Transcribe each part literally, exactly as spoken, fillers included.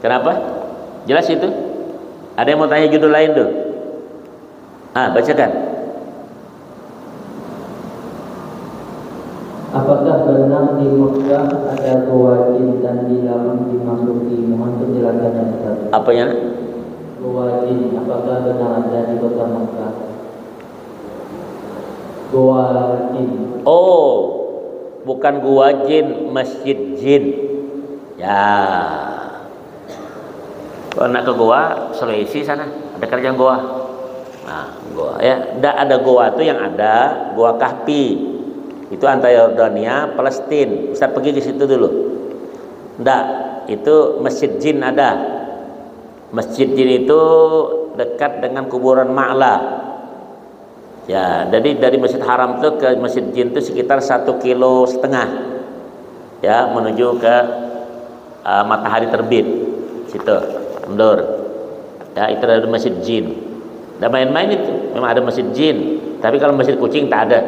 Kenapa? Jelas itu? Ada yang mau tanya judul lain tuh? Ah, bacakan. Apakah benar di Mekah ada goa jin dan dilarang dimasuki? Mohon penjelasannya, Ustaz. Apanya? Goa jin, apakah benar ada di kota Mekah? Goa jin. Oh, bukan goa jin, masjid jin. Ya. Kalau nak ke Goa, Sulawesi sana, ada kerajaan Goa. Nah, Goa ya, ndak ada Goa tuh, yang ada Goa Kahfi. Itu antara Yordania, Palestina. Ustaz pergi ke situ dulu. Ndak, itu masjid jin ada. Masjid jin itu dekat dengan kuburan Ma'la. Ya, jadi dari Masjid Haram tuh ke Masjid Jin tuh sekitar satu kilo setengah. Ya, menuju ke uh, matahari terbit. Situ, mundur. Ya, itu ada Masjid Jin. Nggak main-main itu. Memang ada Masjid Jin. Tapi kalau Masjid Kucing tak ada.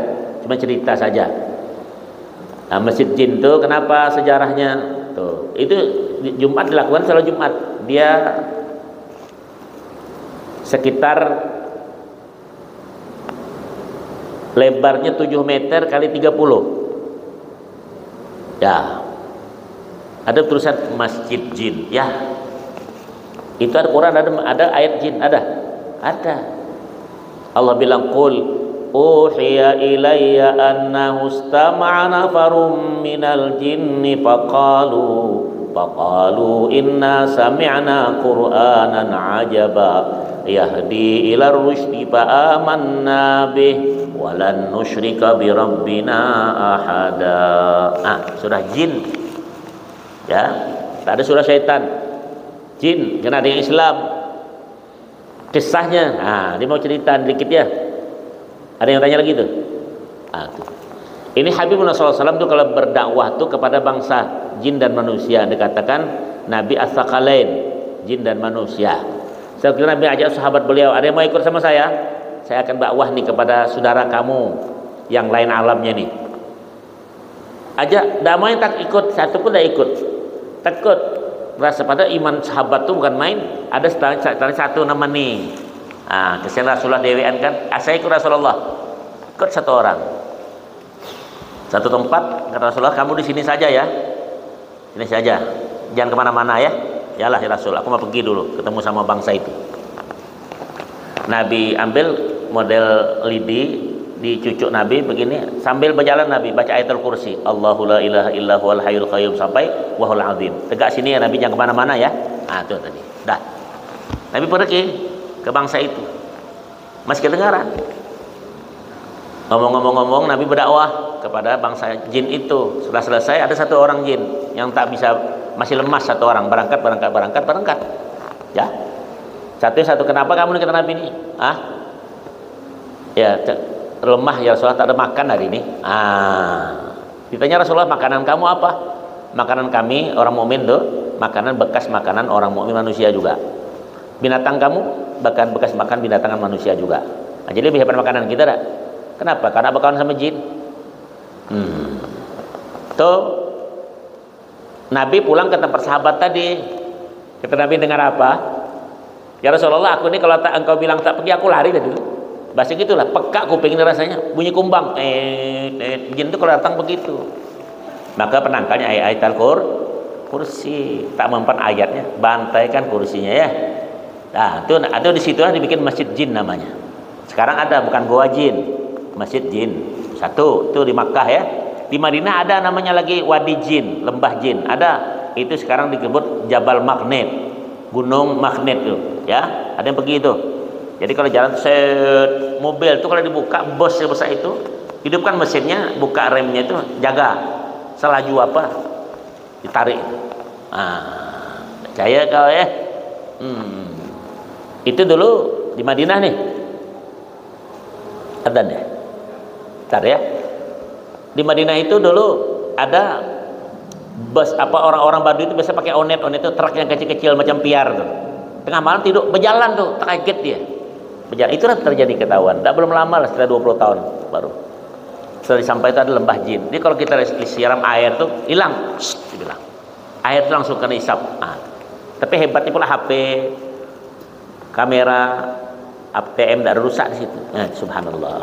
Cuma cerita saja. Nah, Masjid Jin tuh kenapa sejarahnya? Tuh, itu Jumat dilakukan, salat Jumat. Dia sekitar lebarnya tujuh meter kali tiga puluh. Ya. Ada tulisan Masjid Jin. Ya. Itu ada Quran, ada, ada ayat jin, ada. Ada. Allah bilang, "Qul uhiya ilayya annahu istama'a nafarum minal jinni faqalu, faqalu inna sami'na Qur'anan ajaba, yahdi ila rusydi fa amanna bih, walan nusyrika bi rabbina ahada." Ah, surah jin. Ya, tak ada surah syaitan. Jin, kena ada yang Islam. Kisahnya, nah, dia mau cerita dikit ya. Ada yang tanya lagi tuh? Ah, tuh. Ini Habibullah sallallahu alaihi wasallam tuh kalau berdakwah tuh kepada bangsa jin dan manusia, dikatakan Nabi As-Sakalain, jin dan manusia. Saya kira Nabi ajak sahabat beliau, "Ada yang mau ikut sama saya? Saya akan dakwah nih kepada saudara kamu yang lain alamnya nih." Aja, damai tak ikut, satu pun tak ikut. Takut. Rasa pada iman sahabat tuh bukan main. Ada setara, setara satu nama nih. Ah, kesian Rasulullah dewean kan. Ah, saya ikut Rasulullah. Ikut satu orang. Satu tempat, kata Rasulullah, "Kamu di sini saja ya. Sini saja. Jangan kemana-mana ya." "Yalah ya Rasul, aku mau pergi dulu ketemu sama bangsa itu." Nabi ambil model lidi, dicucuk Nabi begini, sambil berjalan Nabi baca Ayatul Kursi, "Allahu la ilaha illa huwal hayyul qayyum," sampai "Wahul azim." "Tegak sini ya Nabi, jangan kemana-mana ya." Ah, itu tadi. Dah. Nabi pergi ke bangsa itu. Masih kedengaran. Ngomong-ngomong-ngomong, Nabi berdakwah kepada bangsa jin itu. Sudah selesai, ada satu orang jin yang tak bisa, masih lemas satu orang, berangkat, berangkat, berangkat, berangkat. Ya, satu-satu, "Kenapa kamu nih?" kata Nabi nih. "Ah, ya, lemah ya Rasulullah, tak ada makan hari ini." Ah, ditanya Rasulullah, "Makanan kamu apa?" "Makanan kami orang mukmin tuh, makanan bekas makanan orang mukmin manusia juga." Binatang kamu bahkan bekas makan binatang manusia juga. Nah, jadi lebih hebat makanan kita dah. Kenapa? Karena berkawan sama jin. Hmm. Tuh, Nabi pulang ke tempat sahabat tadi. Kata Nabi, "Dengar apa?" "Ya Rasulullah, aku ini kalau tak engkau bilang tak pergi, aku lari tadi tuh." Bahasa gitulah, peka kuping ini rasanya, bunyi kumbang. Eh, eh, jin itu kalau datang begitu. Maka penangkalnya ayat-ayat Al-Qur, Kursi. Tak mempan ayatnya, bantaikan kursinya ya. Nah, itu, itu di situlah dibikin masjid jin namanya. Sekarang ada, bukan goa jin, masjid jin. Satu, itu di Makkah ya. Di Madinah ada namanya lagi Wadi Jin, Lembah Jin. Ada. Itu sekarang disebut Jabal Magnet, Gunung Magnet tuh, ya. Ada yang pergi itu. Jadi kalau jalan set, mobil tuh kalau dibuka, bos yang besar itu, hidupkan mesinnya, buka remnya itu, jaga. Selaju apa? Ditarik. Ah, percaya kau ya? Hmm. Itu dulu di Madinah nih. Adzan ya. Bentar ya. Di Madinah itu dulu ada bus apa, orang-orang Badui itu biasa pakai onet, onet itu truk yang kecil-kecil macam piar tuh. Tengah malam tidur, berjalan tuh, terkaget dia. Berjalan, itulah terjadi ketahuan. Tidak belum lama lah, setelah dua puluh tahun baru. Setelah disampai itu ada lembah jin. Jadi kalau kita disiram air tuh hilang, "Shh," dibilang. Air itu langsung kena isap. Ah. Tapi hebatnya pula H P, kamera, A T M tidak ada rusak di situ. Nah, subhanallah.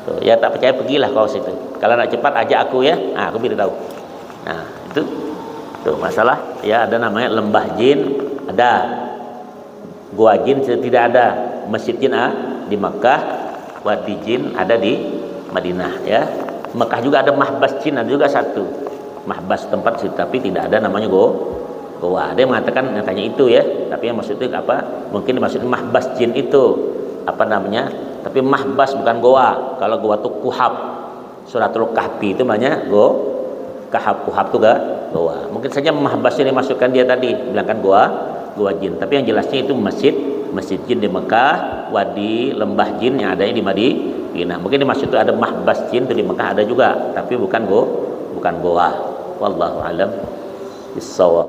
Tuh, ya tak percaya pergilah kau situ. Kalau nak cepat ajak aku ya. Nah, aku beri tahu. Nah, itu tuh masalah ya ada namanya lembah jin, ada gua jin tidak ada, masjid jin ah, di Mekah, wadi jin ada di Madinah ya. Mekah juga ada mahbas jin, ada juga satu mahbas tempat situ, tapi tidak ada namanya go goa. Ada yang mengatakan katanya itu ya, tapi yang maksud itu apa? Mungkin dimaksud mahbas jin itu apa namanya? Tapi mahbas bukan goa. Kalau goa tuh kuhab, Suratul Kahfi itu namanya go kahab, kuhab tuh ga goa. Mungkin saja mahbas ini masukkan dia tadi, bilangkan goa goa jin. Tapi yang jelasnya itu masjid, masjid jin di Mekah, wadi lembah jin yang adanya di Madinah. Mungkin dimaksud itu ada mahbas jin itu di Mekah ada juga, tapi bukan go bukan goa. Wallahu alam bissawab.